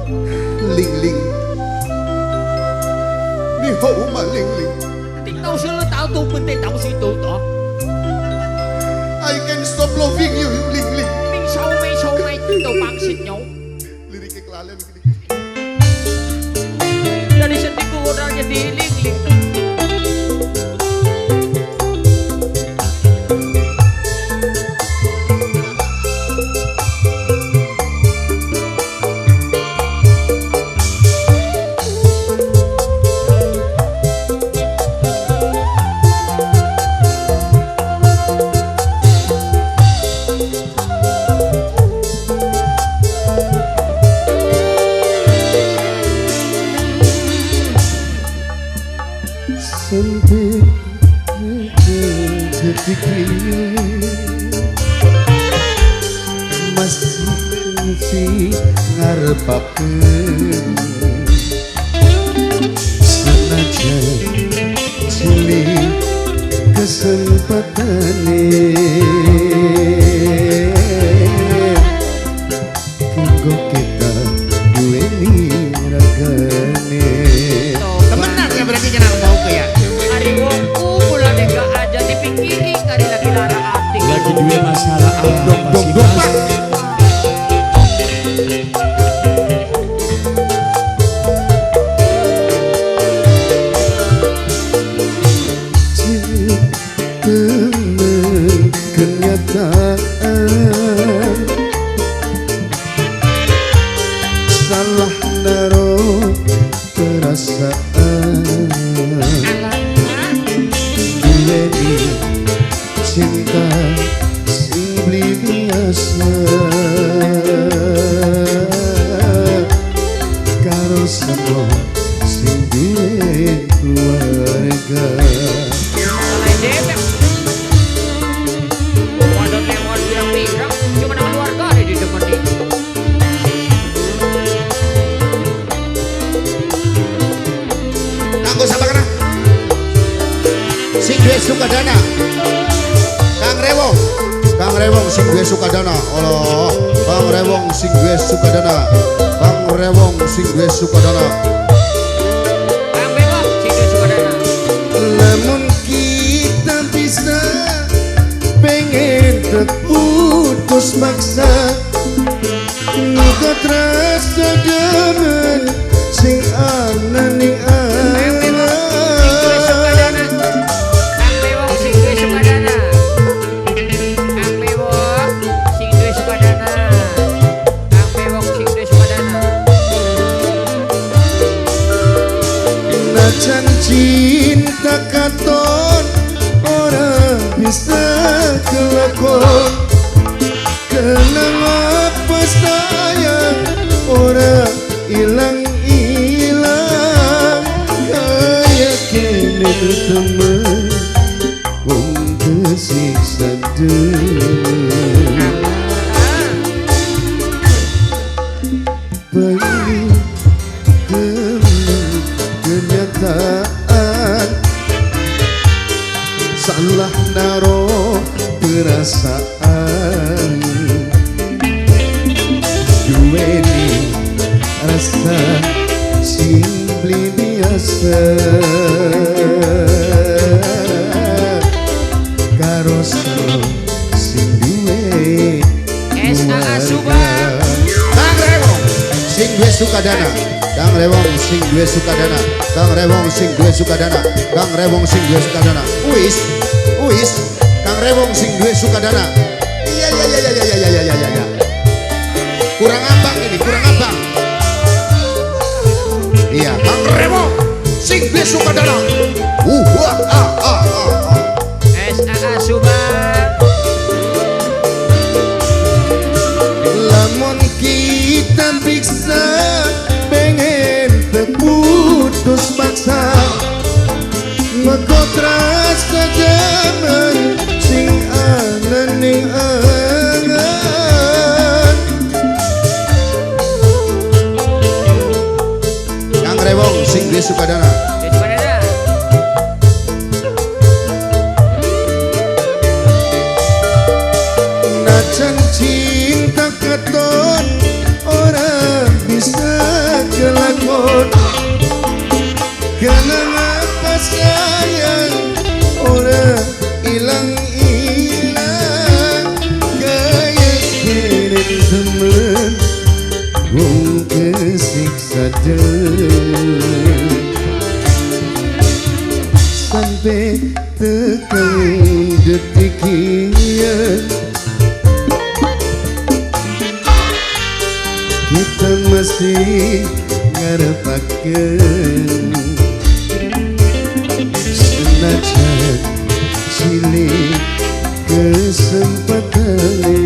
Ling Ling. 你好吗，玲玲？I can stop loving you, Ling Ling. Liriknya kelalen gini. Dari sentiku orangnya di Ling Ling. Sempit detik masih si ngarepakeun senajan cilik kesempatane kanggo kita duweni ragane. Temenan ya berarti kenal mau ke ya. Hari wongku mulane gak aja dipikiri kari lagi lara ati. Lagi duwe masalah apa sih Mas? Temen kenyataan salah naro perasaan duweni cinta sing beli biasa karo sapa sing duwe keluarga. Sing duwe Sukadana. Kang Rewong. Kang Rewong sing duwe Sukadana. Allah, Kang Rewong sing duwe Sukadana. Kang Rewong sing duwe Sukadana. Kang Rewong sing duwe Sukadana. Lamun kita bisa pengen terputus maksa muga terasa demen sing ana ning cinta katon ora bisa kelakon kenang apa sayang ora ilang ilang kaya kene temen wong kesiksa demen bayi temen kenyataan salah naro perasaan duweni rasa sing beli biasa karo sing duwe SAA Subang. Kang Rewong sing duwe Sukadana. Kang Rewong sing duwe Sukadana. Kang Rewong sing duwe Sukadana. Kang Rewong sing duwe Sukadana. Wis, wis, Kang Rewong sing duwe Sukadana. Iya iya iya iya iya iya iya iya. Kurang abang ini, kurang abang. Iya, Kang Rewong sing duwe Sukadana. Wah ah ah ah. SAA Subang. Lamun kita bisa pengen terputus paksa mego terasa demen sing ana ning angan. Kang Rewong sing duwe Sukadana. Najan cinta keton ora bisa Wong kesiksa dhewe sampai tekan detik ieu kita masih ngarepakeun senajan cilik kesempatane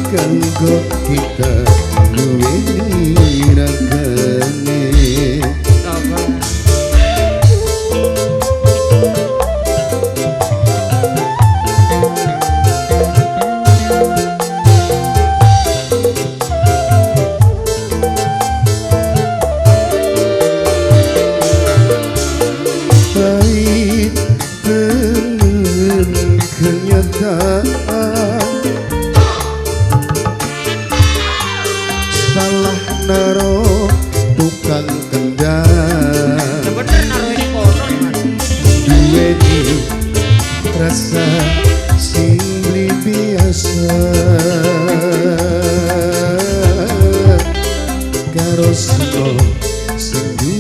kanggo kita duweni ragane. Tobat. Pahit temen kenyataan salah naro tukang kendang Bener naruh ini kono ya, Mas. Duweni rasa sing beli biasa karo sego sing duwe